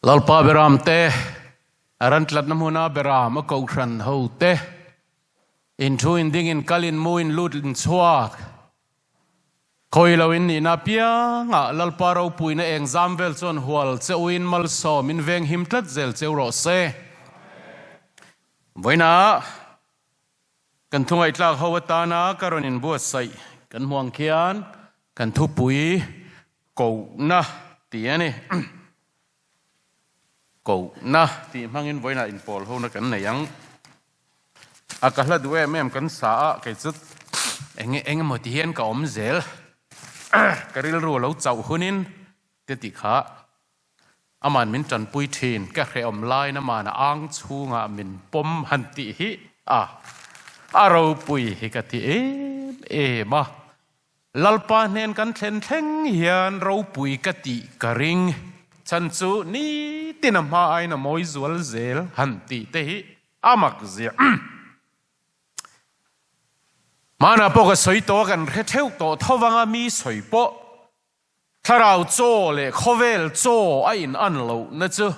Lalpa Beram te, a ran tlatna hmuna Beram a kohhran ho te, in thu in ding in kal in mu in lut in chhuak, khawi lo in nihna apiangah Lalpa ropuina eng zam vel chuan hual che u in malsawm in veng him tlat zel cheu rawh se. Vawiinah kan thu ngaihthlak ho atana ka rawn inbuatsaih kan hmuh ang khian kan thupui Kohna tih a ni. Kohna tih hmangin vawiinah inpawl hona kan nei ang. A ka hla duh em em kan sa a, kei chu eng eng emaw ti hian ka awm zel. Ka rilru a lo chauh hunin te tih kha aman min tanpui thin, ka hrehawm lain aman a ang chhungah min pawm han tih hi a a ropui hi ka ti em em a. Lalpa hnen kan thlen thleng hian ropui ka tih ka ring. Chhan chu nitin a hma aiin a mawi zual zel han tih te hi a mak ziah. Hmanah pawh ka sawi tawh a, kan hre theuh tawh tho vanga mi sawi pawh thlarau chaw leh khawvel chaw a in an lohna chu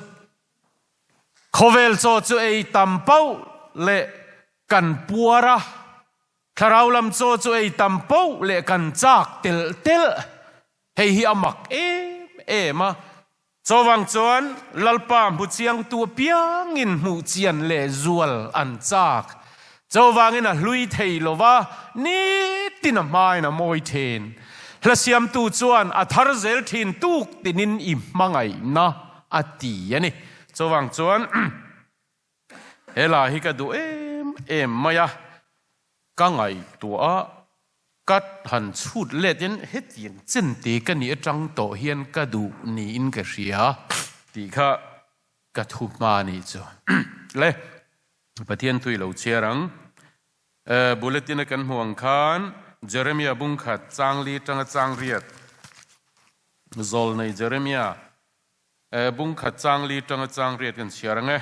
khawvel chaw chu ei tam pauh leh kan puar a, Thlarau lam chaw chu ei tam poh leh kan chak telh telh. Hei hi a mak em em a. Chawvang chuan Lalpa hmu chiangtu apiangin hmuh chian leh zual an chak. Chawvangin a hlui thei lo va, nitin a hmain a mawi thin. Hla siamtu chuan a thar zel thin tuk tinin i hmangaihna a ti a ni. Chawvang chuan. He la hi ka duh em em mai a, ka ngaihtuah a, ka han chhut let in hetiang chen te ka nih atang tawh hian ka duh niin ka hria tih kha ka thu hma nih chu. Le, Pathian tui lo chhiar ang. Bulletin a kan hmuh ang khan Jeremiah bungkhat changli tanga changriat zawlnei Jeremiah Bung khat chang li tanga chang riat kan chhiar ang e.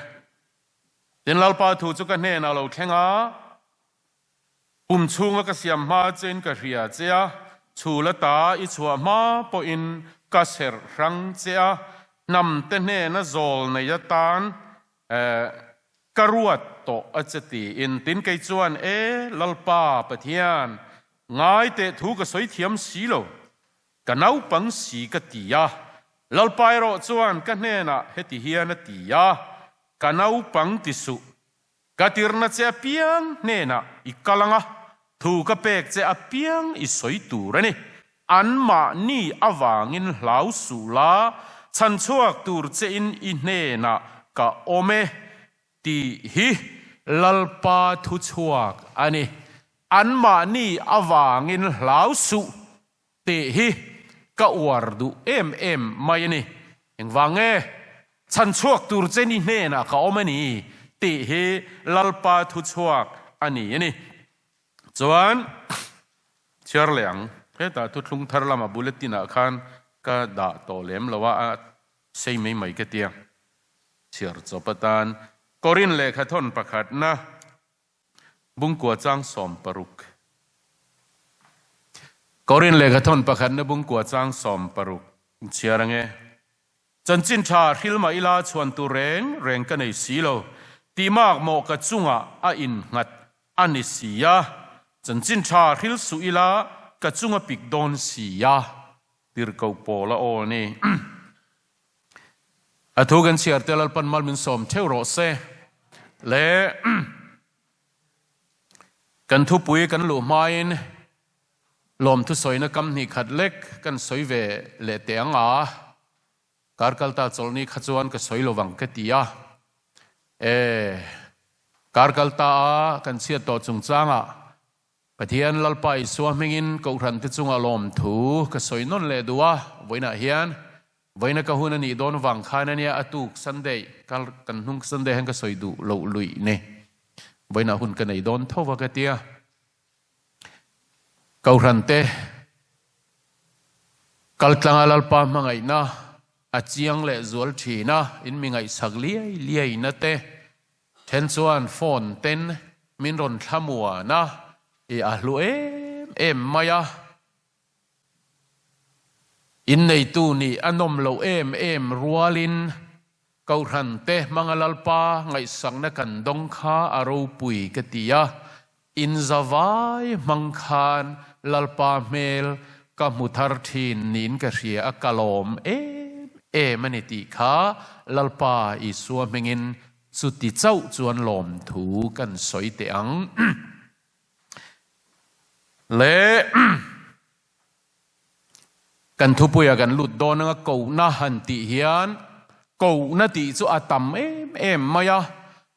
Tin, Lalpa thu chu ka hnenah lo thleng a, pum chhunga ka siam hma chein ka hria che a, chhul ata i chhuah hma pawhin ka serh hrang che a, hnamte hnena zawl nei atan ka ruat tawh a che tiin. Tin, kei chuan, E Lalpa Pathian, ngai teh thu ka sawi thiam si lo. Ka naupang si ka ti a, Lalpa erawh chuan ka hnenah heti hian a ti a, Ka naupang ti suh, ka tirna che apiang hnenah i kal ang a, thu ka pek che apiang i sawi tur a ni. Anmahni avangin hlau suh la, chhanchhuak tur chein i hnenah ka awm e, tih hi Lalpa thuchhuak a ni. Anmahni avangin hlau suh tih hi ka uar duh em em mai a ni. Engvang nge? Chhanchhuak tur che ni hnenah ka awm a ni tih hi Lalpa thuchhuak a ni a ni. Chuan chhiar leh ang, hetah thuthlung thar lama bulletin ah khan ka dah tawh lem lo a, a sei mai mai ka tia. Chhiar chawp atan Korin lehkha thawn pakhatna Bungkua chang 60. Korin lehkha thawn pakhatna Bungkua chang 60 chhiar ange. Chanchin tha hrilmah ila chhuan tur reng reng ka nei si lo. Tihmak mawh ka chungah a innghat a ni si a. Chanchin tha hril suh ila ka chunga pik dawn si a. Tirhkoh pawl a aw a ni. A thu kan chhiar te Lalpan mal min sawm theuh rawh se. Le kan thupui kan luh hmain lawmthu sawina kam hnih khat lek kan sawi ve leh teh ang a, kar kalta chawlhni kha chuan ka sawi lovang ka ti a. E, kar kalta a kan chhiat tawh chungchangah Pathian Lalpa Isua hmingin Kohhrante chunga lawmthu ka sawi nawn leh duh a, vawiinah hian vawiina ka hun a nih dawn vang khan ania a tuk Sunday kal kan hnung Sunday hian ka sawi duh loh luih ni. Vawiinah hun ka nei dawn tho va ka tia. Kohhrante kaltlanga Lalpa hmangaihna a chiang leh zual thin a, in mi ngaihsak liai liaina te Then chuan phone ten min rawn thlamuan a, i a hlu em em mai a. Inneitu nih a nawm loh em em rualin. Kohhran te hmanga Lalpa ngaihsakna kan dawng kha a ropui ka ti a, in zavai hmang khan Lalpa hmel ka hmu thar thin niin ka hria a, ka lawm em em a ni tih kha Lalpa Isua hmingin chuti chauh chuan lawmthu kan sawi teh ang. Le. Kan thupuia kan lut dawn anga kohna han tih hian kohna tih chu a tam em em mai a,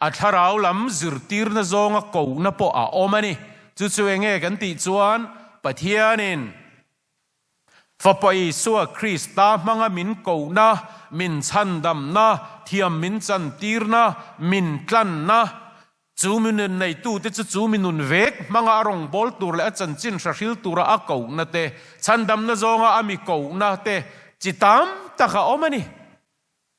a thlarau lam zirtirna zawnga kohna pawh a awm a ni. Chu chu enge kan tih chuan Pathianin Fapa Isua Krista hmanga min kohna, min chhandamna, thiam min chantirna, min tlanna, Chu mi nun neitute chu chu mi nun vek hmanga a rawngbâwl tûr leh a chanchin hrahril tûra a kohna te, chhandamna zawnga a mi kohna te chi tam tak a awm a ni.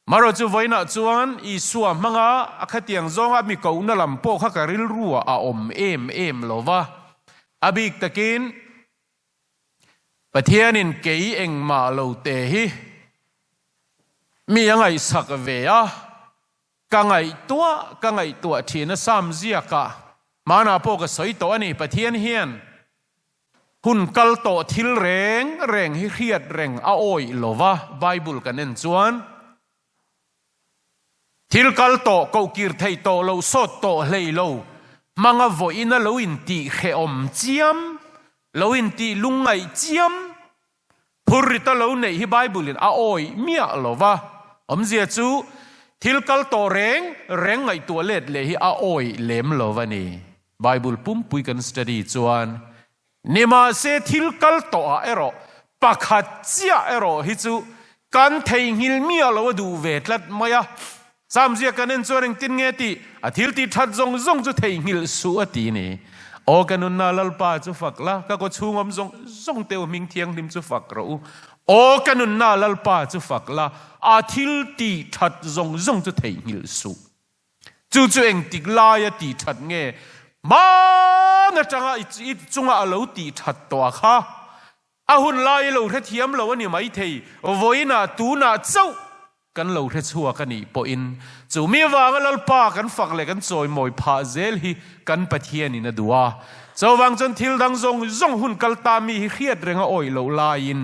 Marawh chu vawiinah chuan Isua hmanga a khatiang zawnga a mi kohna lam pawh kha ka rilruah a awm em em lo va. A bik takin Pathianin kei engmah lo te hi mi a ngaihsak ve a. Ka ngaihtuah ka ngaihtuah thin a Sam ziakah hmanah pawh ka sawi tawh a ni. Pathian hian hun kal tawh thil reng reng hi hriat reng a awih lo va, Bible kan en chuan thil kal tawh kohkir theih tawh loh sawt tawh hlei lo hmanga vawiin a lo intih hrehawm chiam, lo intih lungngaih chiam Phurrita lo neih hi Bible-in a awih miah lo va, awmzia chu thil kal tawh reng reng ngaihtuah let leh hi a awih lem lo va ni. Bible pumpui kan study chuan nimahse thil kal tawhah erawh pakhat chiah erawh hi chu kan theihnghilh miah lo a duh ve tlat mai a. Samzia kan en chuan engtin nge tih? A thil tih that zawng zawng chu theihnghilh suh a ti ni. Aw ka nunna Lalpa chu fak la, ka kaw chhung awm zawng zawng te u hming thianghlim chu fak rawh u. Aw ka nunna Lalpa chu fak la, a thil tih that zawng zawng chu theihnghilh suh. Chu chu engtik laia tih that nge? Hmaan atanga i chunga a lo tih that tawh a kha. A hun lai i lo hrethiam lo a ni maithei, vawiinah tunah chauh Kan lo hre chhuak a nih pawhin chu mi avanga Lalpa kan fak leh kan chawimawi phah zel hi kan Pathianin a duh a. Chuvang chuan thil dang zawng zawng hun kal ta mi hi hriat reng a awih loh laiin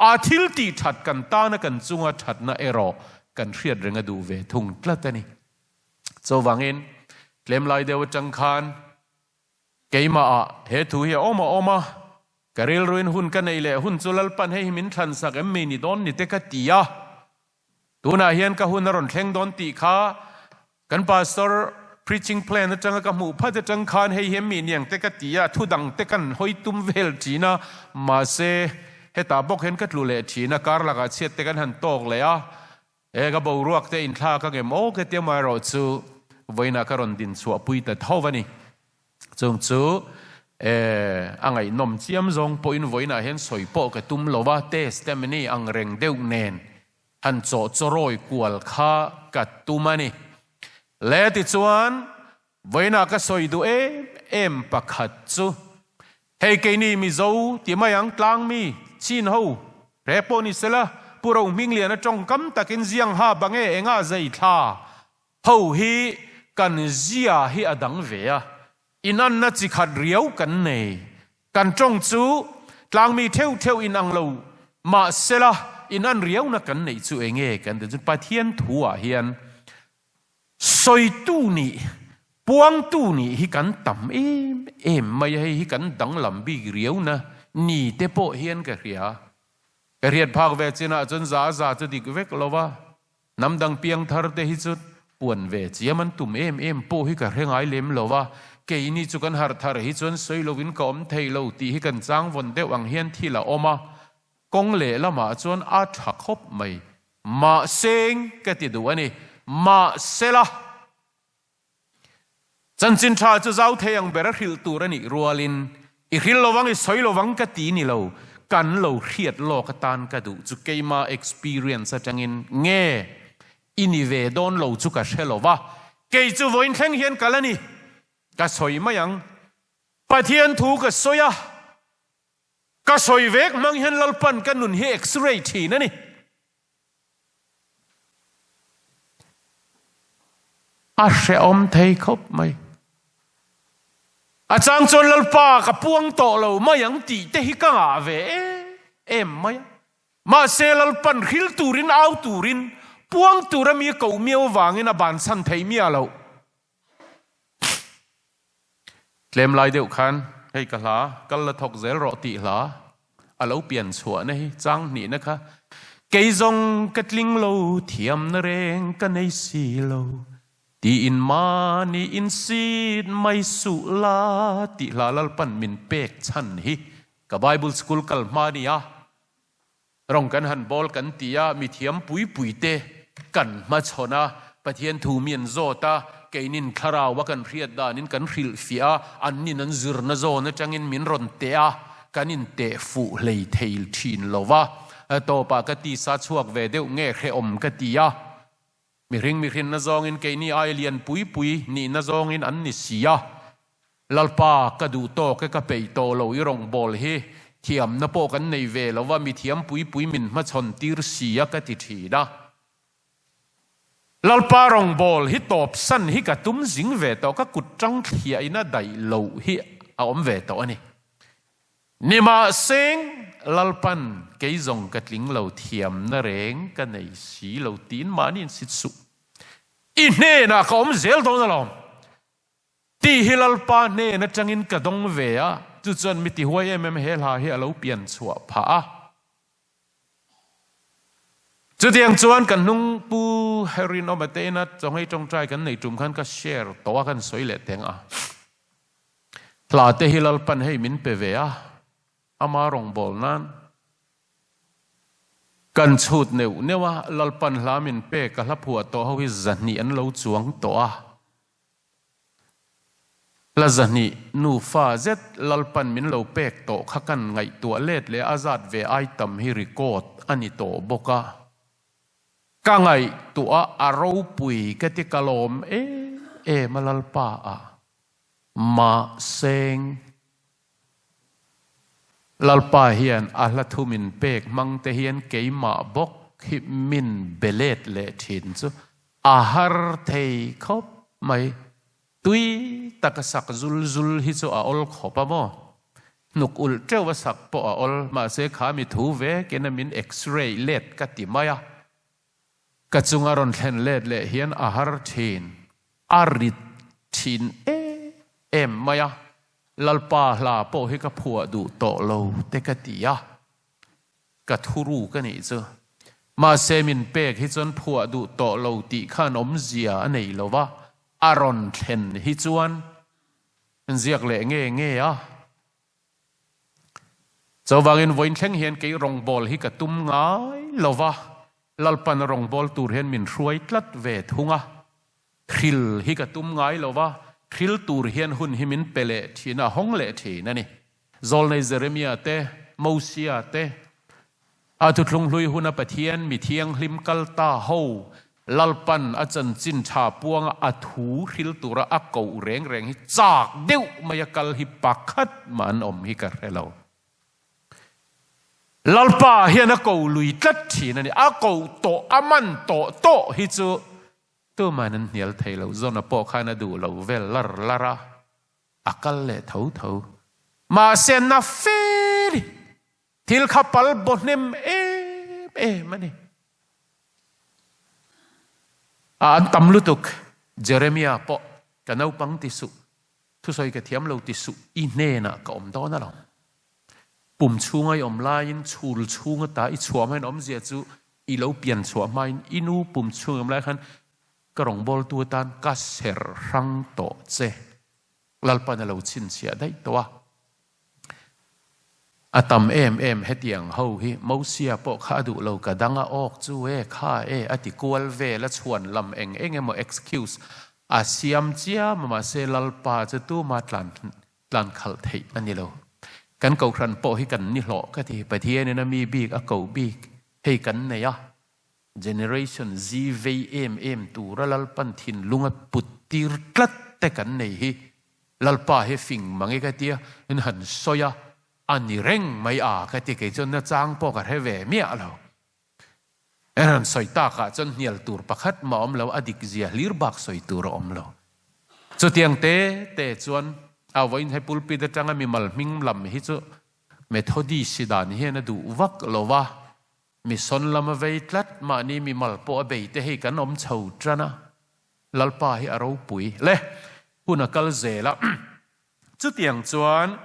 a thil tih that kan tana kan chunga thatna erawh kan hriat reng a duh ve thung tlat a ni. Chuvangin tlem lai deuh atang khan Keimahah he thu hi a awm a awm a, ka rilruin hun ka neih leh hun chu Lalpan hei hi min thlansak em mi ni dawn ni te ka ti a. Tunah hian ka hun a rawn thleng dawn tih kha kan pastor preaching plan atanga ka hmuh phat atang khan hei hi em mi niang te ka ti a, thu dang te kan hawi tum vel thin a, mahse hetah bawk hian ka tlu leh thin a, kar lakah chhiat te kan han tawk leh a, He ka boruak te inthlak a ngem aw ka ti amaherawh chu vawiinah ka rawn din chhuah pui ta tho a ni. Chung chu e a ngaihnawm chiam zawng pawhin vawiinah hian sawi pawh ka tum lo a, testimony ang reng deuh nen han chawh chawrawi kual kha ka tum a ni. Le tichuan vawiinah ka sawi duh em em pakhat chu Hei keini Mizo ti mai ang tlangmi chin ho hre pawh ni sela Pu Rohmingliana tawngkam takin ziang ha bange enga zei thla ho hi kan zia hi a dang ve a, inanna chi khat riau kan nei. Kan tawng chu tlangmi theuh theuh inang lo mahsela inan riauna kan neih chu enge kan ti chu Pathian thu ah hian Sawitu nih, puangtu nih hi kan tam em em mai a, hei hi kan danglam bik riauna ni te pawh hian ka hria. Ka hriat phak ve chinah chuan za za chu dik vek lo va, hnam dang piang thar te hi chu puan ve chiam an tum em em pawh hi ka hre ngai lem lo va, keini chu kan harh thar hi chuan sawi lovin ka awm thei lo tih hi kan chang vawn deuh ang hian thil a awm a, kawng lehlamah chuan a tha khawp mai. Mahseng ka ti duh a ni. Mahsela, chanchin tha chu zau thei ang ber a hrilh tur a nih rualin, i hrilh lovang, i sawi lovang ka ti ni lo, kan lo hriat lawk atan ka duh chu keima experience atangin nge i ni ve dawn lo chu ka hre lo va, kei chu vawiin thleng hian kal a ni, ka sawi mai ang. Pathian thu ka sawi a. Ka sawi vek hmang hian Lalpan ka nun hi x-ray thin a ni. A hrehawm thei khawp mai. A chang chuan Lalpa ka puang tawh lo mai ang tih te hi ka ngah ve em em mai a. Mahse Lalpan hril turin au turin puang tura mi koh miau vangin a bansan thei miah loh. Tlem lai deuh khan hei ka hla kal la thawk zel rawh tih hla a lo pian chhuahna hi chang hnihna kha kei zawng ka tling lo thiamna reng ka nei si lo tiin mahni insit mai suh la tih hla Lalpan min pek chhan hi ka Bible school kal hma nia. Rawng kan han bawl kan ti a, mithiam pui pui te kan hmachhawn a, Pathian thu mi an zawt a, keinin thlarau a kan hriat danin kan hrilhfiah a, annin an zirna zawn atangin min rawn teh a, kan inteh fuh hlei thei thin lo va, tawpah ka tisa chhuak ve deuh nge hrehawm ka ti a, Mihring mihrinna zawngin keini ai lian pui pui nihna zawngin an ni si a. Lalpa, ka duh tawk e ka peih tawh lo i rawngbâwl hi thiamna pawh kan nei ve lo va, mithiam pui pui min hmachhawn tir si a ka ti thin a. Lalpa rawngbâwl hi tawpsan hi ka tum zing ve tawh, ka kut tang thliahin a daih loh hi a awm ve tawh a ni. Nimahseng, Lalpan kei zawng ka tling lo thiamna reng ka nei si lo tiin mahni in sit suh. I hnenah ka awm zel dawn alawm tih hi Lalpa hnen atangin ka dawng ve a, chu chuan mi tihuai em em he hla hi a lo pian chhuah phah a. Chutiang chuan kan hnung Pu Herinawma te ina chawnghei tawngtai kan nei tum khan ka share tawh a, kan sawi leh teng a. Hla te hi Lalpan hei min pe ve a, ama rawngbâwl nan kan chhut neuh neuh a, Lalpan hla min pek a hla phuah tawh ho hi 200 an lo chuang tawh a. Hla 200 nufa zet Lalpan min lo pek tawh kha kan ngaihtuah let leh a zat ve ai tam hi record a ni tawh bawk a. Ka ngaihtuah a ropui ka ti ka lawm em em a Lalpa a. Mahseng, Lalpa hian a hla thu min pek hmang te hian keimah bawk hi min be let leh thin chu a har thei khawp mai. Tui taka sak zul zul hi chu a awl khawp a maw? Hnuk ulh teuh a sak pawh a awl, mahse kha mi thu vekin a min x-ray let ka ti mai a. Ka chunga rawn thlen let leh hian a har thin, a rit thin em em mai a, Lalpa hla pawh hi ka phuah duh tawh lo te ka ti a, ka thuru ka nih chu. Mahse min pek hi chuan phuah duh tawh lo tih khan awmzia a nei lo va, a rawn thlen hi chuan ziak leh nge nge a. Chuvangin vawiin thleng hian kei rawngbâwl hi ka tum ngai lo va, Lalpan rawngbâwl tur hian min hruai tlat ve thung a. Hril hi ka tum ngai lo va, hril tur hian hun hi min pe leh thin a, hawng leh thin a ni. Zawlnei Jeremia te, Mosia te, a thuthlung hlui huna Pathian mi thianghlim kal ta ho Lalpan a chanchin tha puanga a thu hril tura a koh reng reng hi chak deuh mai a kal hi pakhat mah an awm hi ka hre lo. Lalpa hian a ko lui tlat thin a ni. A koh tawh, a man tawh tawh hi chu tuman an hnial thei lo. Zona pawh khan a duh lo vel lar lar a, a kal leh tho tho. Mahse na fe ni. Thil kha pal baw hnem em em a ni. A an tam lutuk. Jeremia pawh ka naupang ti suh, thusawi ka thiam lo ti suh, i hnenah ka awm dawn alawm. Pum chhunga i awm laiin chhul chhung ata i chhuah hmain awmzia chu i lo pian chhuah hmain i nu pum chhung i awm lai khan ka rawngbawltu atan ka ser hrang tawh che. Lalpan a lo chhinchhiah daih tawh a. A tam em em hetiang ho hi Mosia pawh kha a duh lo ka dang a awk chu e kha e a ti kual vel a chhuan lam eng eng emaw excuse a siam chiam a mahse Lalpa chu tuma tlan tlan khalh theih a ni lo. Kan kohhran pawh hi kan ni hlawh ka ti Pathianin a mi bik a koh bik hei kan nei a Generation Z vei em em tura Lalpan thinlung a put tir tlat te kan nei hi Lalpa hi fing mang e ka tia in han sawi a, a ni reng mai a ka ti kei chuan nachang pawh ka hre ve miah lo. Rawn sawi takah chuan hnial tur pakhat mah awm lo, a dik zia hlir bak sawi tur a awm lo. Chutiang te te chuan a vawiin he pulpit atanga mimal hming lam hi chu Methodist si dan hian a duh vak lo va, mission lam a vei tlat, mahni mimal pawh a bei te hei kan awm chho tan a, Lalpa hi a ropui le, hun a kal zel a. Chutiang chuan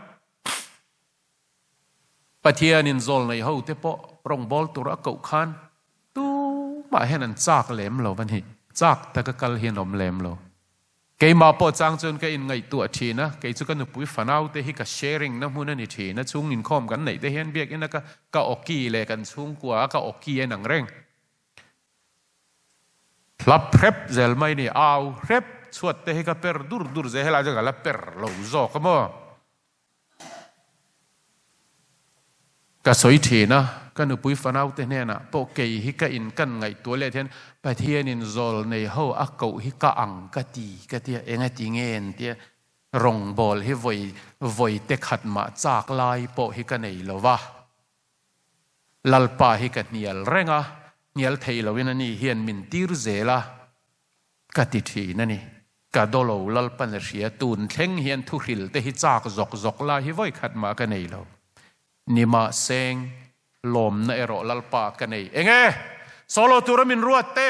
Pathianin zawlnei ho te pawh rawngbâwl tur a koh khan tumah hian an châk lem lo a ni. Châk taka kal hi an awm lem lo. Keimah pawh chang chuan ka inngaihtuah thin a, kei chu ka nupui fanau te hi ka sharing na hmun a ni thin a, chhung inkhawm kan neih te hian biakina ka ka awki leh kan chhungkua a ka awki a inang reng. Hlap hrep zel mai ni, au hrep chhuat te hi ka per dur dur zel, helai chu ka la per lo zawk a maw? Ka sawi thin a, ka nupui fanaute hnenah pawh kei hi ka in kan ngaihtuah let hian Pathianin zawl nei ho a koh hi ka ang ka ti ka tia, eng a ti nge an tia, rawngbawl hi vawi vawi te khat mah chak lai pawh hi ka nei lo va, Lalpa hi ka hnial reng a, hnial thei loin ani hian min tir zel a. Ka ti thin a ni. Ka dawlo Lalpan a hria, tun thleng hian thuhril te hi chak zawk zawk lai hi vawi khat mah ka nei lo. Nimahseng, lawmna erawh Lalpa ka nei. Eng e? Solo tura min ruat te,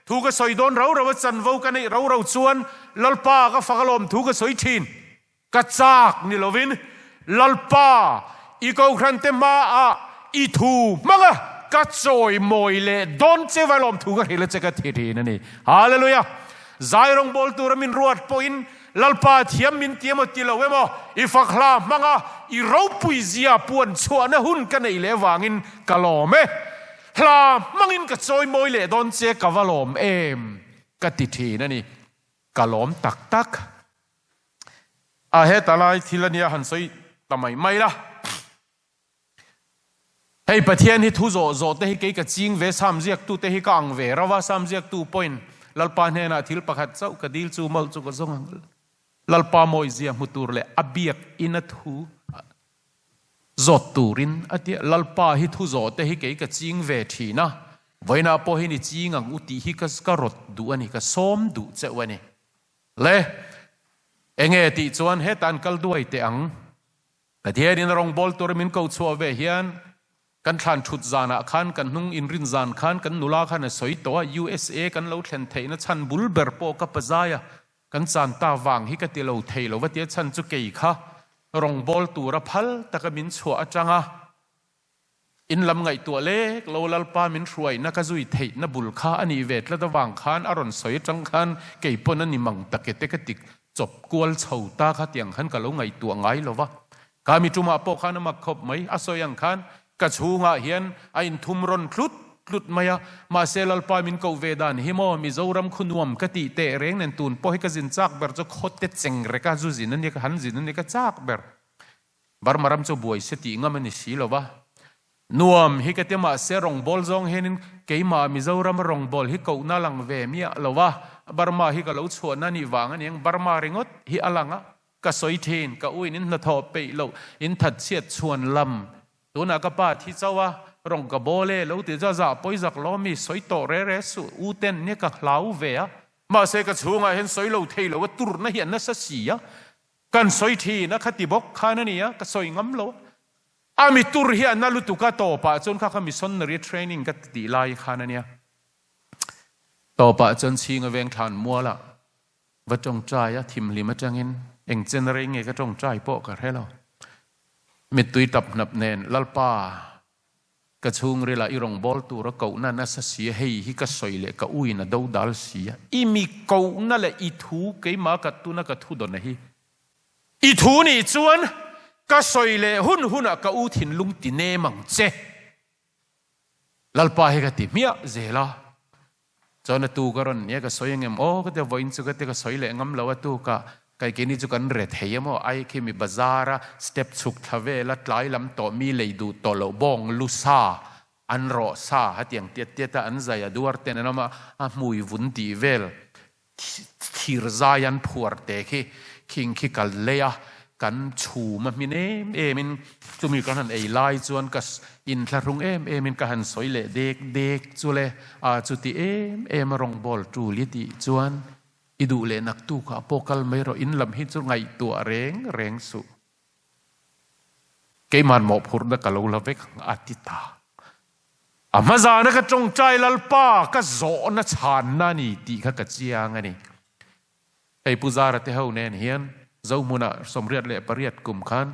thu ka sawi dawn rau rau a chanvo ka neih rau rau chuan Lalpa ka fak alawm thu ka sawi thin. Ka chak ni lovin Lalpa i Kohhrante hmaah i thu hmang a, ka chawimawi leh dawn che vai lawm thu ka hrilh a che ka thi thin a ni. Hallelujah! Zai rawngbawl tura min ruat pawhin Lalpa thiam min ti emaw ti lo emaw i fak hla hmang a, i ropui zia puan chhuahna hun ka neih leh vangin ka lawm e. Hla hmangin ka chawimawi leh dawn che ka va lawm em ka ti thin a ni. Ka lawm tak tak. A heta lai thil a nia han sawi ta mai mai la. Hei Pathian hi thu zawh zawh te hi kei ka ching ve Sam ziaktu te hi ka ang ve rau a, Sam ziaktu pawhin Lalpa hnenah thil pakhat chauh ka dil chu mawlh chu ka zawng ang. Lalpa mawizia hmu tur leh a biak in a thu zawt turin a tia. Lalpa hi thu zawh te hi kei ka ching ve thin a, vawiinah pawh hian i ching ang u tih hi ka rawt duh a ni, ka sawm duh cheuh a ni. Le, enge tih chuan heta an kal duai teh ang. Pathianin a rawngbâwl tura min ko chhuah ve hian kan thlan thut zanah khan, kan hnung inrin zan khan kan nula khan a sawi tawh a, USA kan lo thlen theihna chhan bul ber pawh ka pazai a, kan chan ta vang hi ka ti lo thei lo va tia chhan chu kei kha rawngbâwl tura phal taka min chhuah atanga In lam ngaihtuah lek lo Lalpa min hruaina ka zui theihna bul kha a nih ve tlat avang khan a rawn sawi atang khan kei pawn a ni mang tak e te ka ti chawp kual chho ta kha tiang khan ka lo ngaihtuah ngai lo va. Ka mi tumah pawh khan a mak khawp mai a sawi ang khan ka chhungah hian a inthum rawn tlut tlut mai a, mahse Lalpa min koh ve dan hi maw Mizoram khu nuam ka tih teh reng nen tun pawh hi ka zin chak ber chu khawte cheng reka zu zin a nia ka han zin a nia ka chak ber. Burma ram chu buai se tih ngam a ni si lo va. Nuam hi ka ti mahse rawngbâwl zawng hianin keimah Mizoram rawngbâwl hi kohna lang ve miah lo va, Burma hi ka lo chhuahna nih vang a niang, Burma ringawt hi a lang a, ka sawi thin, ka uin in hnathawh peih loh, in thatchhiat chhuan lam, tunah ka pa thi chauh a, rawng ka bawl e lo ti chu a zah pawi zak lo mi sawi tawh re re suh, u ten nia ka hlau ve a, mahse ka chhungah hian sawi lo thei lo a, turna hi a nasa si a, Kan sawi thin a, khati bawk khan a nia, ka sawi ngam lo a. A mi tur hi a na lutuk a, tawpah chuan kha kha missionary training ka tih lai khan a nia. Tawpah chuan chhinga veng thlan mualah va tawngtai a, thimhlim atangin eng chen rei nge ka tawngtai pawh ka hre lo. Mittui tap hnap nen, Lalpa, Ka chhungril ah i rawngbâwl tur a kohna nasa si a, hei hi ka sawi leh ka uin a dodal si a, i mi kohna leh i thu keimah ka tuna ka thu dawn a hi. I thu nih chuan ka sawi leh hun hunah ka u thinlung ti nem ang che. Lalpa hi ka ti hmiah zel a, Chuan a tu ka rawn nia ka sawi angem aw ka tia vawiin chu ka tia ka sawi leh ngam lo a tu ka kai keini chu kan re thei emaw ai khi mi bazar a step chhuk thla vel a tlai lam tawh mi lei duh tawh loh bawng lu sa an rawh sa hetiang tiat tiat a an zai a duar ten an awm a a hmui vun tih vel thir zai an phuar te khi khing khi ka lei a. Kan chhum a hmin em em in chumi kan han ei lai chuan ka inthlahrung em em in ka han sawi leh dek dek chu le, a chuti em em a rawngbawl tul i tih chuan i duh leh naktukah pawh kal mai rawh, in lam hi chu ngaihtuah reng reng suh. Keimahn mawhphurhna ka lo la vek ang a ti ta. A hmazana ka tawngtai Lalpa ka zawhna chhanna a ni tih kha ka chiang a ni. Hei Pu Zara te ho nen hian Zohmunah 88 kum khan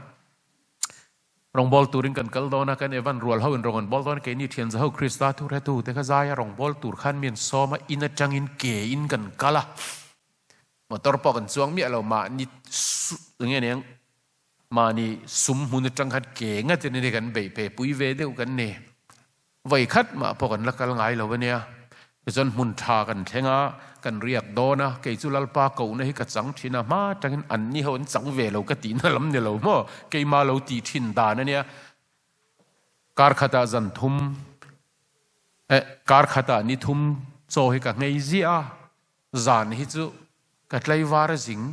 rawngbâwl turin kan kal dawn a, kan Evan rual ho in rawn an bâwl dawn a, keini thian zaho Krista thu hretu te kha zaia rawngbâwl tur khan mi an sawm a, in atangin ke in kan kal a, motor pawh kan chuang miah lo, mahni enge niang mahni sum hmun atang khan ke ngatin ani kan beih pe pui ve deuh kan ni. Vawi khat mah pawh kan la kal ngai lo a nia. Tichuan hmun tha kan thleng a, kan riak dawn a, kei chu Lalpa kohna hi ka chang thin a, hma atangin anni ho an chang ve lo ka tihna lam ni lo maw, keimah lo tih thin dan a nia. Kar khatah zan thum, eh, kar khatah ni thum chaw hi ka nghei ziah a, zan hi chu ka tlaivar a zing.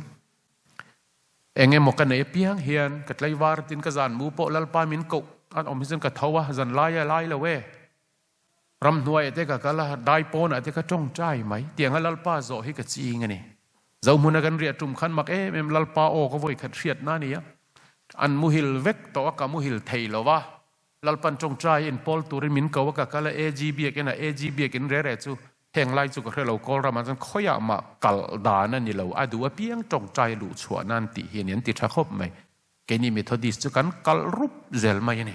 Eng emaw ka neih apiang hian ka tlaivar tin ka zan mu pawh Lalpa min koh an awm hi chuan ka tho a, zan lai a lai lo e. Ramhnuaiah te ka kal a, dai pawnah te ka tawngtai mai. Tianga Lalpa zawh hi ka ching a ni. Zohmuna kan riah tum khan mak em em Lalpa aw ka vawi khat hriatna a ni a. An muhil vek tawh a, ka muhil thei lo va. Lalpan tawngtai in pawl turin min ko a, ka kal a, AG biakinn ah AG biakinn re re chu Heng lai chu ka hre lo, Kawlramah chuan khawiah mah kalh dan a ni lo, a duh apiang tawngtai a luh chhuah nan tih hi a ni, an ti tha khawp mai. Keini Methodist chu kan kalh rup zel mai a ni,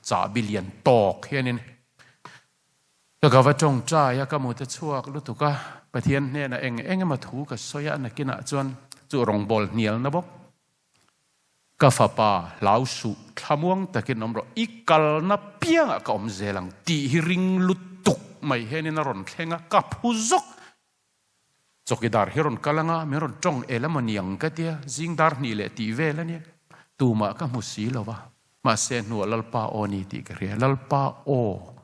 chahbi lian tawk hianin ka ka va tawngtai a, ka mut a chhuak lutuk a, Pathian hnenah eng eng emaw thu ka sawi a, nakinah chuan chu rawngbâwl hnialna bawk Ka fapa, hlau suh, thlamuang takin awm rawh, i kalna piangah ka awm zel ang tih hi ring lutuk mai hianin a rawn thleng a, ka phu zawk. Chawkidar hi rawn kal anga min rawn tawng el emaw niang ka tia, zing dar hnih leh tih vel a nia, tumah ka hmu si lo va, mahse hnuah Lalpa aw ni tih ka hria, Lalpa aw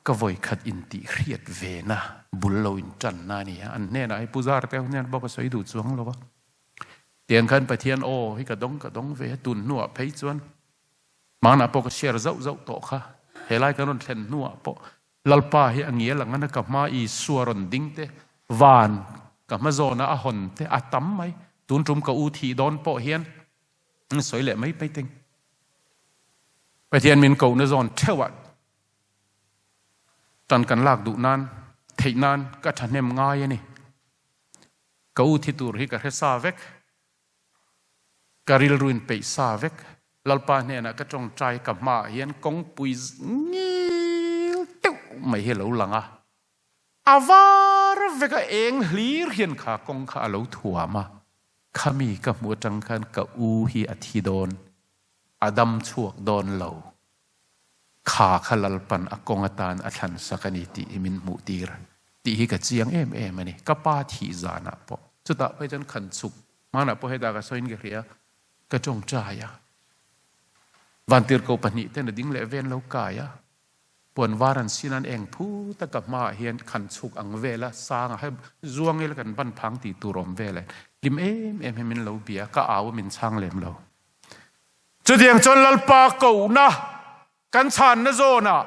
ka vawikhat intih hriat vena bul lo intanna a ni a, an hnenah hei Pu Zarte ho hnenah pawh ka sawi duh chuang lo va. Tiang khan Pathian aw hi ka dawng ka dawng ve a, tun hnuah phei chuan hmanah pawh ka share zauh zauh tawh kha, helai kan rawn thlen hnuah pawh Lalpa hi a ngial ang a, ka hma Isua rawn ding te, van ka hma zawna a hawn te a tam mai, tun tum ka u thih dawn pawh hian sawi leh mai mai teng. Pathian min kohna zawn theuhah tan kan lak duh nan, theih nan ka thahnem ngai a ni. Ka u thi tur hi ka hre sa vek, ka rilru in peih sa vek. Lalpa hnenah ka tawngtai ka hmaah hian kawngpui ngil deuh mai hi a lo lang a, a var vek a, eng hlir hian kha kawng kha a lo thuam a, khami ka hmuh atang khan ka u hi a thi dawn, a dam chhuak dawn lo, Kha kha Lalpan a kawng atan a thlan sak a ni tih hi min hmuh tir tih hi ka chiang em em a ni. Ka pa thih zanah pawh chutah phei chuan khan chhuk hmanah pawh hetah ka sawiin ka hria, ka tawngtai a. Vantirhko pahnihten a ding leh ven lo kai a, puan var an sin an eng phut a, ka hmaah hian khan chhuk ang vel a, sanga he zuang ila kan ban phang tih tur awm vel e. Hlim em em hi min lo bia a, ka au a min chhang lem lo. Chutiang chuan Lalpa kohna kan chhanna zawnah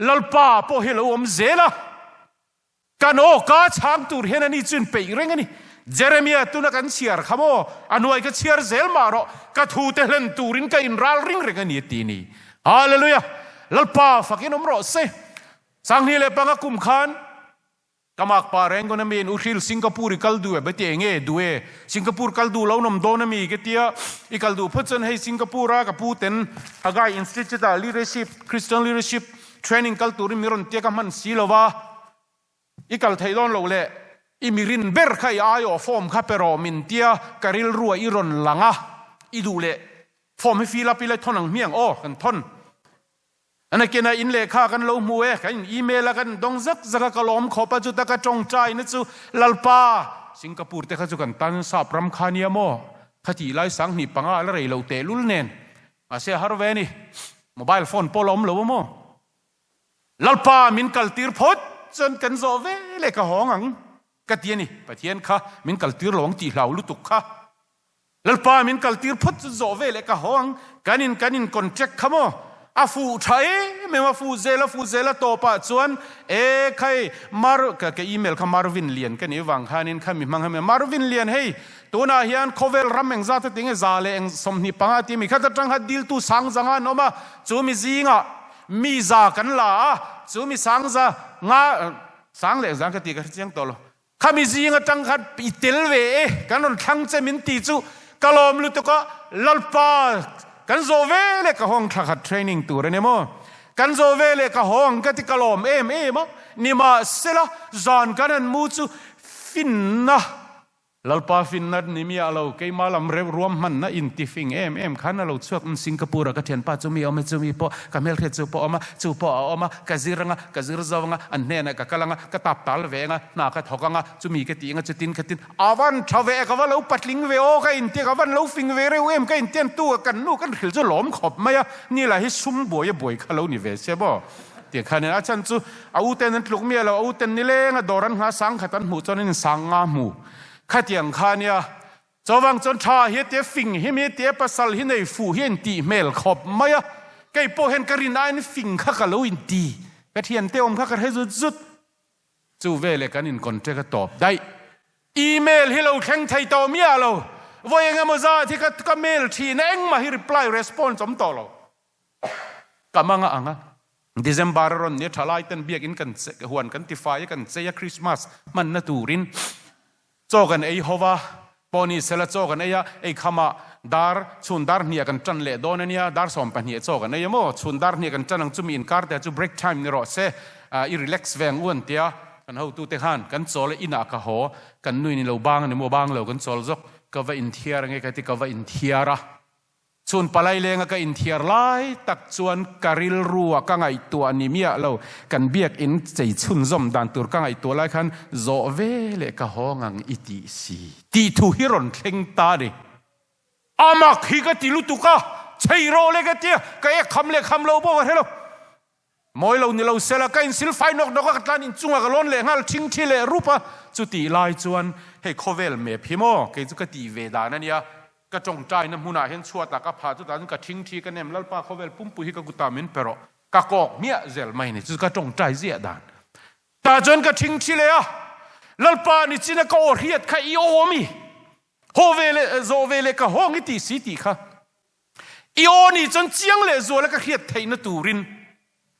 Lalpa pawh hi a lo awm zel a, kan aw ka chhang tur hian ani chu inpeih reng a ni. Jeremia tuna kan chhiar kha maw, a hnuai ka chhiar zel mah rawh, ka thute hlen turin ka inral ring reng a ni a ti ni. Hallelujah! Lalpa fakin awm rawh se. 2005 kum khan Ka makpa reng dawn ami in u Hril Singapore i kal duh e bati enge duh e Singapore kal duh lo nawm dawn ami ka tia i kal duh phawt chuan hei Singapore a ka pu ten Haggai Institute ah leadership Christian leadership training kal turin mi rawn tia ka hman si lo va i kal theih dawn loh leh i mi rin ber kha i aiawh form kha pe rawh min tia ka rilru ah i rawn lang a i duh leh form hi fill up ila i thawn ang hmiang aw kan thawn An akena in lehkha kan lo hmu e, kan in email a kan dawng zak zak a, ka lawm khawp a, chuta ka tawngtaina chu Lalpa, Singapore te kha chu kan tan sap ram kha nia maw, kha tih lai 2005 a la rei lo tehlul nen, mahse a har ve a ni, mobile phone pawh la awm lo a maw, Lalpa min kaltir phawt chuan kan zawh ve leh ka hawng ang ka ti a ni, Pathian kha min kaltir lo ang tih hlau lutuk kha. Lalpa min kal tir phawt chu zawh ve leh ka haw ang, kan in kan in contract kha maw? A fuh tha em em a, fuh zel a fuh zel a tawpah chuan e khai Mar ka ka email kha Marvin Lian ka nih vang khanin kha mi hmang hemi Marvin Lian hei tunah hian khawvel ram engzat a tinge za leh eng 25 a ti mi khat atang kha diltu sang zanga an awm a, chu mi zingah mi za kan la a, chu mi sang za nga sang leh zang ka tih ka hre chiang tawh lo. Khami zing atang khan i tel ve e, kan rawn thlang che min ti chu ka lawm lutuk a, Lalpa kan zawh ve leh ka hawng thla khat training tur a ni maw? Kan zawh ve leh ka hawng ka ti ka lawm em em a, nimahsela zan kan han mu chu finna Lalpa finna ni miah lo, keimah lam reuh ruam hmanna inti fing em em khan a lo chhuak in Singapore a ka thianpa chu mi awm e, chumi pawh ka hmelhriat chu pawh awm a, chu pawh a awm a, ka zir anga, ka zir zo anga, an hnenah ka kal anga, ka tap tal ve anga, hna ka thawk anga, chumi ka tih anga, chutin khatin a van tha ve, ka va lo patling ve aw, ka inti, ka van lo fing ve reuh em, ka intian tu a kan nu kan hrilh chu lawm khawp mai a, ni lah hi sum buai a buai kha lo ni ve se maw? Tih khan in a chhan chu a u ten an tluk miah lo, a u ten nileng a dawr an ngha sang khat an hmuh chuan an in sang nga hmu khatiang kha nia. Chuvang chuan tha hi tia fing hi mi tia pasal hi nei fuh hi a intih hmel khawp mai a, kei pawh hian ka rin aiin fing kha ka lo inti, ka thiante awm kha ka hre zut zut. Chu veleh kan in contract a tawp daih. Email hi lo thleng thei tawh miah lo, vawi engemaw zat hi ka ka mail thin a, engmah hi reply response awm tawh lo. Ka mang a ang a, December a rawn nia thalai ten biakin kan huan kan tifai a kan chei a Christmas hmanna turin chaw kan ei ho va, pawh ni sela chaw kan ei a, ei khamah dar chhun dar hniah kan tan leh dawn a nia, dar 12 chaw kan ei a maw, chhun dar hniah kan tan ang chumi inkar te chu break time ni rawh se, i relax ve ang u an tia, kan hotute khan kan chawl a inah ka haw, kan nuin i lo bang a ni maw, bang lo kan chawl zawk, ka va inthiar ange ka ti ka va inthiar a. Chhun palai lenga ka inthiar lai tak chuan ka rilrua ka ngaihtuah ni miah lo, kan biakinn chei chhunzawm dan tur ka ngaihtuah lai khan zawh ve leh ka haw ngang i tih si tih thu hi rawn thleng ta ni. A mak hi ka ti lutuk a, chei rawh le ka tia, ka ek kham leh kham lo pawh ka hre lo. Mawi lo ni lo sela ka insil fai nawk nawk a, ka tlan inchungah ka lawn leh nghal thing thi leh rup a, chutih lai chuan hei khawvel map hi maw kei chu ka tih ve dan a nia, ka tawngtaina hmunah hian chhuatah ka phah chutah chuan ka thing thi ka nem Lalpa khawvel pumpui hi ka kutah min pe rawh ka kawk hmiah zel mai ni chu ka tawngtai ziah dan tah chuan ka thing thi leh a, Lalpa ni china ka aw hriat kha i aw ami haw ve leh zawh ve leh ka hawng i tih si tih kha. I aw nih chuan chiang leh zuala ka hriat theihna turin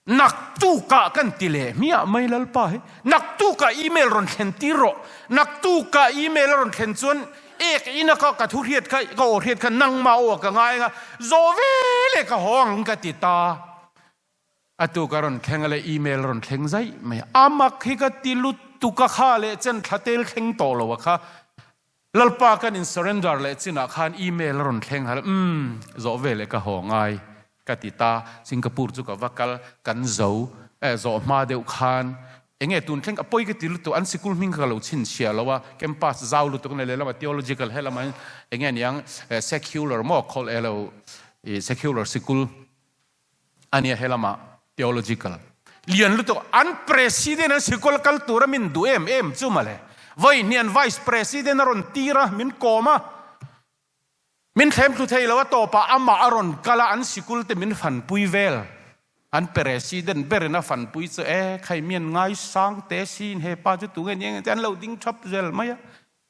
naktukah kan ti leh hmiah mai Lalpa hi. Naktukah email rawn thlen tir rawh. Naktukah email a rawn thlen chuan ek ina ka ka thu hriat kha ka aw hriat kha nangmah aw ka ngai anga zawh ve leh ka haw ang ka ti ta. A tuk a rawn thleng a leh email a rawn thleng zaih mai a. A mak hi ka ti lutuk a kha leh chen thla tel thleng tawh lo a kha. Lalpa kan in surrender leh chinah khan email a rawn thleng hal umm zawh veleh ka haw ngai ka ti ta Singapore chu ka va kal kan zo eh zawh hma deuh khan enge tun thleng a pawi ka ti lutuk an sikul hming kha ka lo chhinchhiah lo a campus zau lutuk a lehlam a theological helam ah enge niang secular maw khawlh elo secular sikul A nia helama theological lian lutuk an president an sikul kal tura min duh em em chu mawle. Vawi hnian vice president a rawn tir a, min kawm a, min thlem thlu thei lo a tawpah amah a rawn kal a, an sikul te min fanpui vel. An president berin a fanpui chu e khai mian ngaisang te siin he pa chu tunge nia an lo ding thap zel mai a.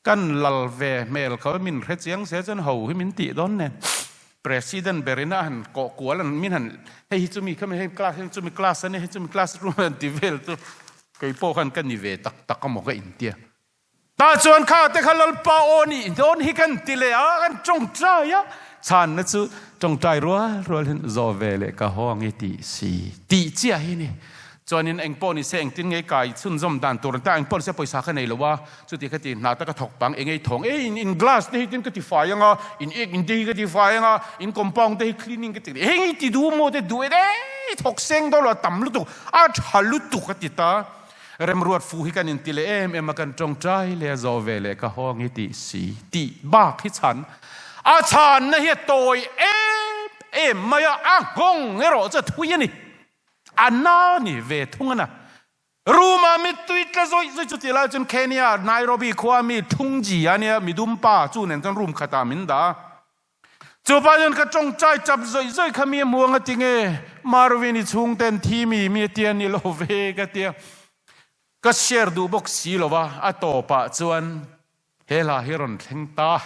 Kan lal ve hmel kho min hre chiang se chuan ho hi min tih dawn nen President berin a han kawh kual an min han hei hi chumi khami hei class hei chumi class ania hei chumi class room an ti vel chu kei pawh khan ka ni ve tak tak amaw ka intia. Tah chuan kha te kha Lalpa aw nih dawn hi kan ti leh a kan tawngtai a chhanna chu tawngtai rual rual hian zawh ve leh ka haw ang i tih si tih chiah hi ni. Chuanin eng pawh ni se engtin nge kai chhunzawm dan tur an ta, eng pawh ni se pawisa kha nei lo a, chuti kha ti hna taka thawk pang eng ei thawng ei in in glass te hi tin ka ti fai ang a, in ek in te hi ka ti fai ang a, in compound te hi cleaning ka ti heng hi ti duh maw te duh e dei thawk seng dawn lo a tam lutuk a tha lutuk a ti ta, remruat fu hi kan in ti leh em em a kan tawngtai leh a zawh ve leh ka haw ang i tih si tih bak hi chhan a chhanna hi a tawi em em mai a, a nghawng erawh chu a thui a ni. A na ni ve thung a na. Room ah mittui tla zawih zawih chutih lai chuan Kenya Nairobi khua mi Thungji a nia midum pa chu nen chuan room khatah min dah a. Chu pa chuan ka tawngtai chap zawih zawih kha mi a hmu ang a ti nge Marvin i chhungten thi mi mi a tia ni lo ve ka tia. Ka share duh bawk si lo va, a tawpah chuan he hla hi rawn thleng ta.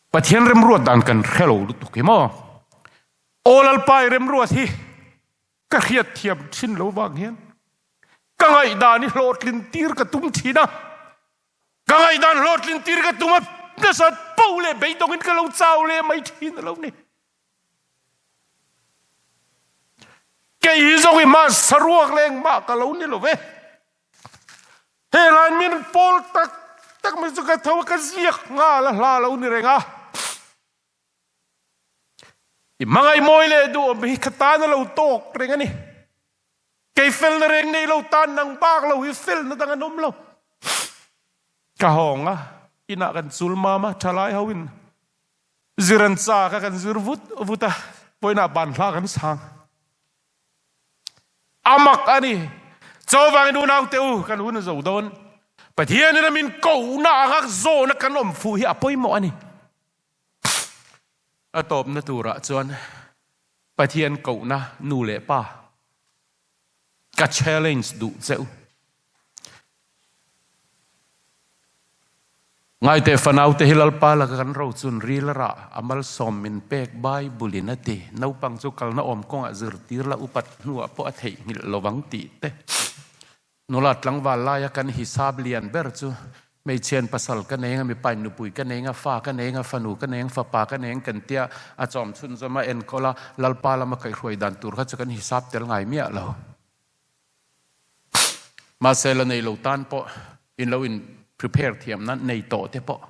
Pathian remruat dan kan hre lo lutuk hi maw? Aw Lalpa i remruat hi ka hriat thiam thin lo vang hian ka ngaihdan hi hlawhtlin tir ka tum thin a, ka ngaihdan hlawhtlin tir ka tum a nasa po leh beidawngin ka lo chau leh mai thin a lo ni. Kei hi zawng i hma saruak leh engmah ka lo ni lo ve. He hlain min pawl tak tak mai chu ka tho a, ka ziak nghal a, hla lo ni reng a. I hmangaih mawi leh duhawm hi ka tan a lo tawk reng a ni. Kei felna reng nei lo tan nang bak lo hi felna dang an awm lo. Ka hawng a, inah kan chul mam a, thalai ho in Zir an chak a, kan zir vut vut a, vawiinah ban hla kan sang. A mak a ni. Chuvangin unaute u, kan hun a zo dawn. Pathianin a min kohna anga zawhna kan awm fuh hi a pawimawh a ni. A tawpna turah chuan Pathian kohna nu leh pa Ka challenge duh che u. Ngaiteh fanaute hi Lalpa laka kan rochun ril a rah, a malsawm min pek Bible in a ti. Naupang chu kalna awm kawngah zirtir la upat hnuah pawh a theihnghilh lovang tih te. Nula tlangval laia kan hisap lian ber chu Hmeichhian pasal ka nei anga, mipain nupui ka nei anga, fa ka nei anga, fanu ka nei anga, fapa ka nei anga kan tia a chawm chhunzawm a enkawl a, Lalpa lama kaihhruai dan tur kha chu kan hisap tel ngai miah lo. Mahse la nei lo tan pawh in lo in prepare thiam nan nei tawh te pawh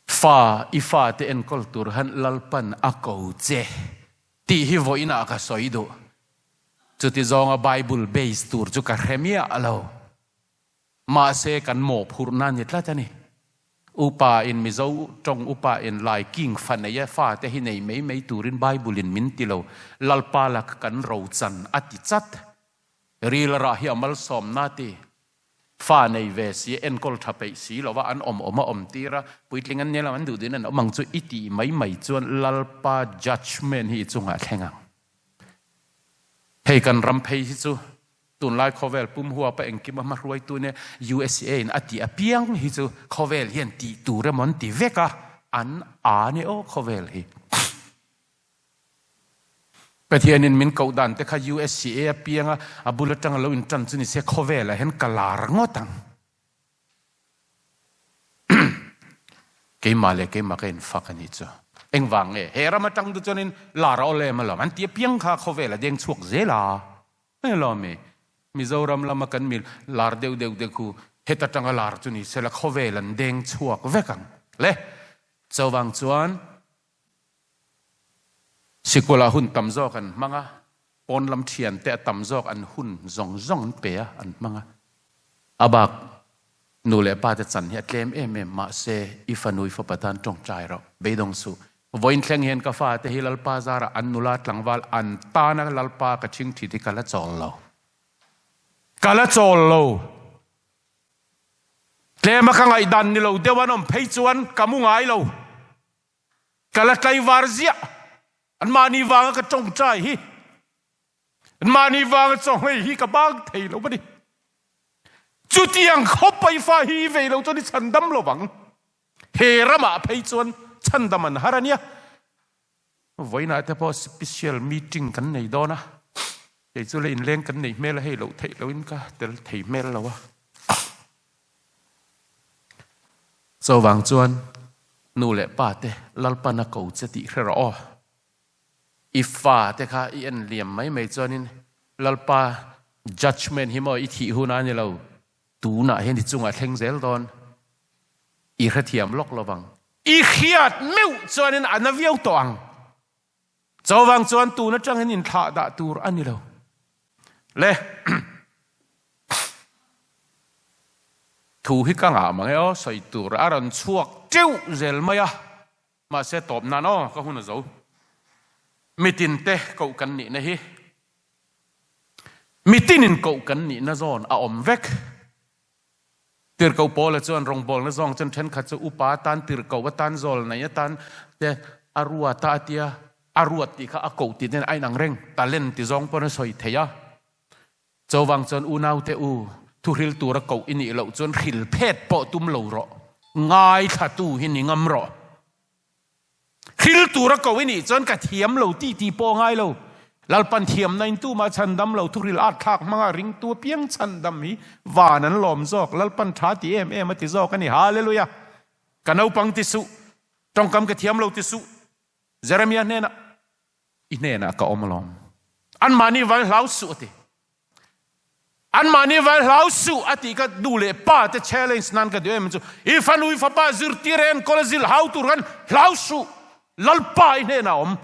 fa i fa te enkawl tur han Lalpan a ko che tih hi vawiinah ka sawi duh. Chuti zawnga Bible base tur chu ka hre miah lo. Mahse kan mawhphurhna ni tlat a ni. Upa in Mizo tawng upa in Lai King fa nei a fa te hi nei mai mai turin Bible in min ti lo. Lalpa lak kan rochan a ti chat. Ril rah hi a malsawmna ti. Fa nei ve si enkawl tha peih si lova an awm awm a awm tir a, puitling an nia lo an duh duhin an awm ang chu i tih mai mai chuan Lalpa judgement hi i chungah a thleng ang. Hei kan ram phei hi chu Tunlai khawvel pum huapa engkim a hmahruaitu nia USA in a tih apiang hi chu khawvel hian tih tur emaw an ti vek a, an a ni aw khawvel hi. Pathianin min koh dan te kha USA apianga a bul atanga lo intan chu ni se khawvelah hian ka lar ngawt ang. Keimah leh keimah ka infak a nih chu. Engvang nge? He ram atang te chuanin lar a awl em alawm. An ti apiang kha khawvel a deng chhuak zel a. Hei lawm i, Mizoram lama kan mi lar deuh deuh te khu heta tanga lar chu ni sela khawvel an deng chhuak vek ang le. Chuvang chuan sikula hun tam zawk an hmang a, pawn lam thian te a tam zawk an hun zawng zawng an pe a, an hmang a. A bak nu leh pa te chan hi a tlem em em, mahse i fanu i fapa tan tawngtai rawh, beidawng suh. Vawiin thleng hian ka fate hi Lalpa zarah an nula tlangval an tana Lalpa ka chhing thit hi ka la chawl lo. Ka la chawl lo. Tlema ka ngaihdan ni lo deuh an awm phei chuan ka mu ngai lo. Ka la tlaivar ziah. Anmahni vanga ka tawngtai hi. Mahni vanga chawnghei hi ka bang thei lo a ni. Chutiang khawp a i fa hi i vei lo chuan i chhandam lo vang. He ramah phei chuan chhandam an har a nia. Vawiinah te pawh special meeting kan nei dawn a, kei chu le inleng kan nei hmel a, hei loh theih loin ka tel thei hmel lo a. Chuvang chuan nu leh pa te Lalpan a ko che tih hre rawh aw. I fa te kha i en liam mai mai chuanin Lalpa judgement hi maw i thih hun a ni lo, tunah hian i chungah thleng zel dawn, i hrethiam lawk lo vang. I hriat meuh chuanin a na viau tawh ang. Chuvang chuan tun atangin inthlah dah tur a ni lo. Le thu hi ka ngah mang e aw, sawi tur a rawn chhuak teuh zel mai a. Mahse tawp nan aw ka hun a zo. Mitin te koh kan nihna hi mitinin koh kan nihna zawn a awm vek. Tirhkoh Paula chuan rawngbawlna zawng chuan thenkhat chu upa atan, tirhkoh atan, zawl nei atan te a ruat a a tia. A ruat tih kha a koh tih nen a inang reng. Talent ti zawng pawn a sawi thei a. Chuvang chuan unaute u, thuhril tura koh i nih loh chuan hril phet pawh tum lo rawh, ngaithlatu hi ni ngam rawh. Hril tura koh i nih chuan ka thiam lo ti ti pawh ngai lo. Lalpan thiamna in tumah chhandam lo, thuhril at thlak hmanga ringtu apiang chhandam hi van an lawm zawk, Lalpan tha ti em em a ti zawk a ni. Hallelujah! Ka naupang ti suh, tawngkam ka thiam lo ti suh, Jeremiah hnenah, I hnenah ka awm alawm. Anmahni vai hlau suh a ti. Anmahni vai hlau suh a tih ka nu leh pa te challenge nan ka duh em chu i fanu i fapa zirtir e enkawl a zil hau tur khan hlau suh. Lalpa i hnenah awm.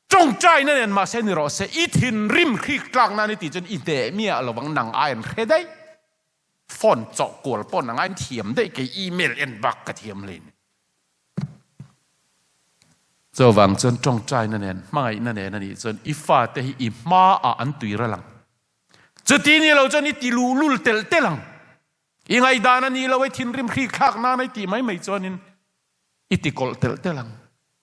Tawngtaina nen mahse ni rawh se i thinrim hrik tlak nan i tih chuan i hneh miah lovang nang ai an hre daih. Phone chawh kual pawh nang ai an thiam daih kei email en bak ka thiam hlein. Chuvang chuan tawngtaina nen, hmangaihna nen a nih chuan i fate hi i hmaah an tui ral ang. Chuti ni lo chuan i ti luhlul telh telh ang. I ngaihdan a nih lo, i thinrim hrik thlak nan a i tih mai mai chuanin i ti kawlh telh telh ang.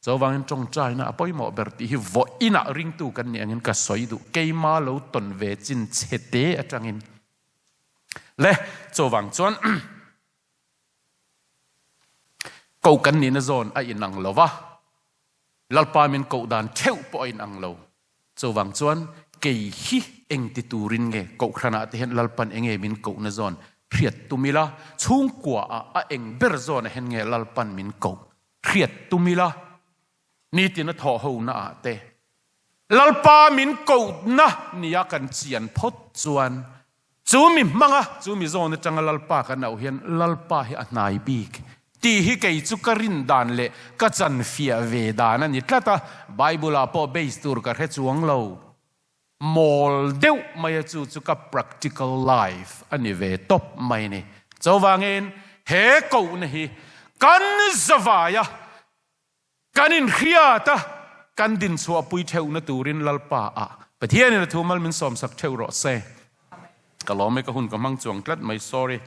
Chuvangin tawngtaina a pawimawh ber tih hi vawiinah ringtu kan nih angin ka sawi duh. Keima lo tawn ve chin chhete atangin le chuvang chuan Koh kan nihna zawn a inang lo va, Lalpa min koh dan theuh pawh a inang lo. Chuvang chuan kei hi engti turin nge kohhranah te hian Lalpan enge min kohna zawn hriat tum ila, chhungkua ah a eng ber zawn ah hian nge Lalpan min koh hriat tum ila, nitin a thawh hona ah te Lalpa min kohna nia kan chian phawt chuan Chu mi hmanga chu mi zawn atanga Lalpa kan auh hian Lalpa hi a hnai bik tih hi kei chu ka rin dan leh ka chan fiah ve dan a ni tlat a, Bible ah pawh base tur ka hre chuang lo. Mawl deuh mai a chu chu ka practical life a ni ve tawp mai ni. Chuvangin he kohna hi kan zavai a. Kan inhriat a, kan dinchhuahpui theuhna turin Lalpa ah Pathianin a thu mal min sawmsak theuh rawh se. Ka lawm e, ka hun ka hmang chuang tlat mai, sorry.